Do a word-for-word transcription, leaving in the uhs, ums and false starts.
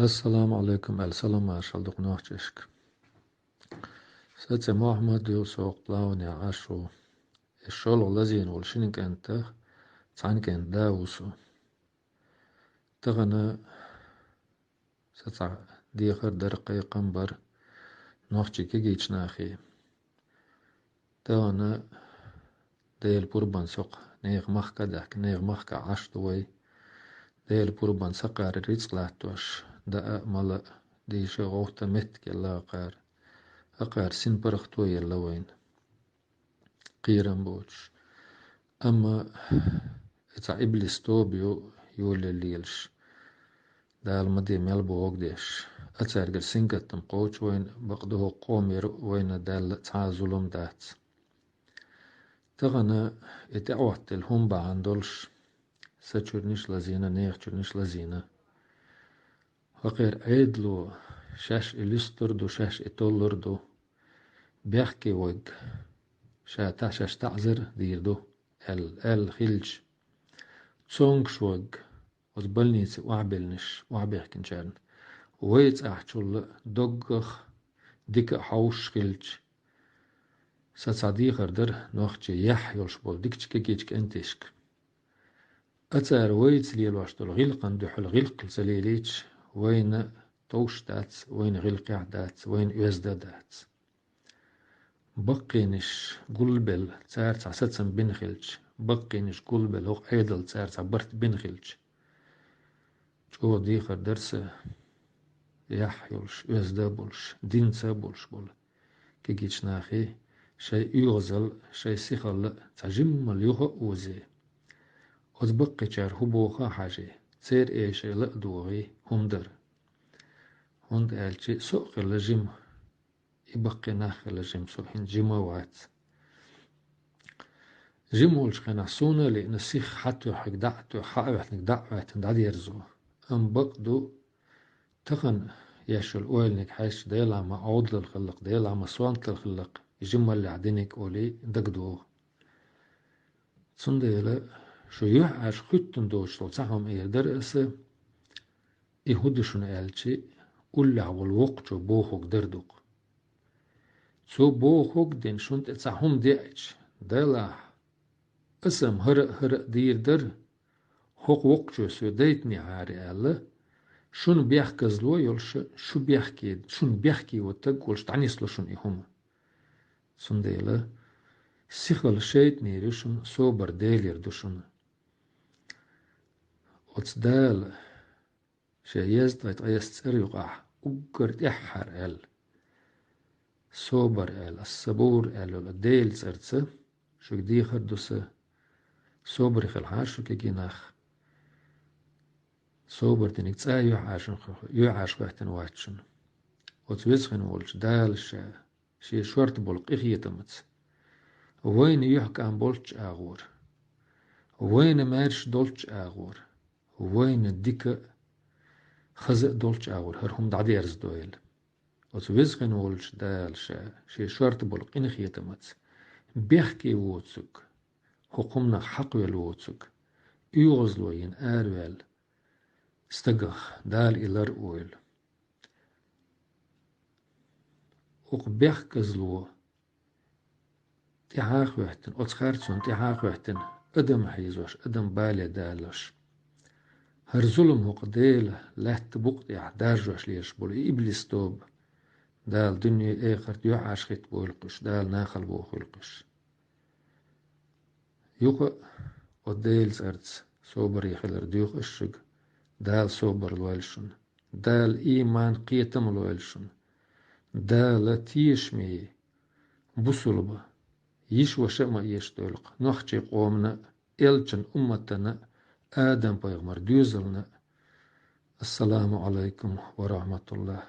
Ассаламу Ӏалайкум аьлла, салам-маршалла ду-кх нохчашка. Сан цӀи Мухьаммад ю, со Плавне Ӏаш ву. Из шолгӀа лазийна волу шина кӀентах цхьана кӀентан да ву со. Тахана сан цхьа дехар дара, кхайкхам бара нохчийн кегийчу нахе. Тахана Делан пурбанца хӀокху нехан махка а даьхкина, нехан махкахь Ӏаш ду вай. Делан пурбанца хӀокхара рицкъ латтош, даа а, мала а, дийша а, гӀовтта а меттиг елла хӀокхара. ХӀокхара синпаргӀато елла вайна, кхерам боцуш. Амма и цхьа иблис тоба ю, йолаелла лелаш, Дала ма де мел бохург деш. Цаьргара сингаттам кхочу вайна, бакъду хӀокху къомера вайна даьлла цхьа а зулам дац. Тахана и тӀеӀоттаделла хӀума бахьана долуш, сан чуьранаш а лазийна, нехан чуьранаш а лазийна. ХӀокхеран Ӏедало шаьш и луьстур ду, шаьш и толлур ду, бехке верг ша та-, шаьш таӀзар дийр ду аьлла, аьлла хилча, цомгуш верг, оцу больници охьабиллинарш, охьабехкинчарна, вай цӀахь чул а доггах, дика а хьовсуш хилча, сан цхьа дехар дара нохчийн яхь йолуш болу дикачу кегийчу кӀенташка. Цара вайца лелош долу гӀиллакхана дуьхьал гӀиллакх ца лелийча, вайна товш дац, вайна гӀиллакхехь дац, вайна оьзда дац. Баккхийнаш гулбелла, цара цхьа сацам бина хилча, баккхийнаш гулбелла, хӀокху Ӏедалца цара цхьа барт бина хилча, чӀогӀа дехар дара сан, яхь йолуш, оьзда а болуш, динца а болуш болу кегийчу нахе, шайн оьгӀазалла, шайн сихалла цхьа жиммал юха а озе, оцу баккхийчара хӀун боху а хьажий, церан эшайла а догӀий хӀума дара. ХӀунда аьлча со а хилла жима, и баккхий нах а хилла жима, со хӀинца жима а вац. Жима волчу хенахь суна а лиъна, сиха хьатоьхнарг дӀа а тоьхна, хьаоьхнарг дӀа а оьттина дӀадерзо. Амма бакъ ду, тахана еш йолу ойланиг хьаьжча, Делахь ма Ӏовдалалла хилла-кх, Делахь ма сонталла хилла-кх, жималлехь диниг олий дагадогӀу. Цундела шу юьхьӀаьржа хӀуьттина доцуш долу цхьа хӀума эр дара аса, и хӀун ду шуна аьлча, уллехь волу воккхачо бохург дара ду-кх. Цо бохург а дина, шуна тӀе цхьа хӀума деъча, Делахь, аса-м хӀара а, хӀара а дийр дара, хӀокху воккхачо соь дайтинехьара аьлла, шуна бехказло йолуш, шу бехке, шуна бехке ван стаг волуш дӀанисло шуна и хӀума. Цундела сихалла шайтӀанера ю шуна, собар Делера ду шуна. Оцу Дала шен еза ткъе ткъайесна цӀера юкъахь уггар тӀаьххьара аьлла, собар аьлла, ас-сабур аьлла йолу Делан цӀарца шуьга дехар ду сан, собаре хилахьара шу, кегий нах. Собар диниг цӀа юьхьӀаьржа, юьхьӀаьржа хӀоьттина вац шуна. Оцу веза хин волчу Дала ша, шен шорта болу къинхетамца, вайна юьхькӀам болчу агӀора, вайна маьрша долчу агӀора, вайна дика а, хаза а долчу агӀора хӀара хӀума дӀадерзадойла. Оцу веза хин волчу Дала ша, шен шорта болу къинхетамца, бехке воцург, хӀокху хӀуманах хьакхвелла воцург, оьгӀазло йина араваьлла стагах Дала и лар а войла. Оцу бехказло тӀаьхьа а хӀоьттина, оцу харцонна тӀаьхьа а хӀоьттина, адам хьийзош, адам бале далош, хӀара зулам хӀокху Делан лаьтта букъа тӀехь даржош лелаш болу и иблис тоба, Дала дуьне а, эхарт а юьхьӀаьржа хӀиттабойла-кх уьш, Дала нахала бохийла-кх уьш. Юха а оцу Делан цӀарца собаре хилар доьху ас шуьга, Дала собар лойла шуна, Дала ийман, кхетам лойла шуна, Дала тешаме, бусулба, йиша-ваша а ма эшадойла-кх нохчийн къомана а, элчан умматана а, Адам-пайхамаран доьзална а. Ассаламу Ӏалайкум ва рахьматуллахӀ.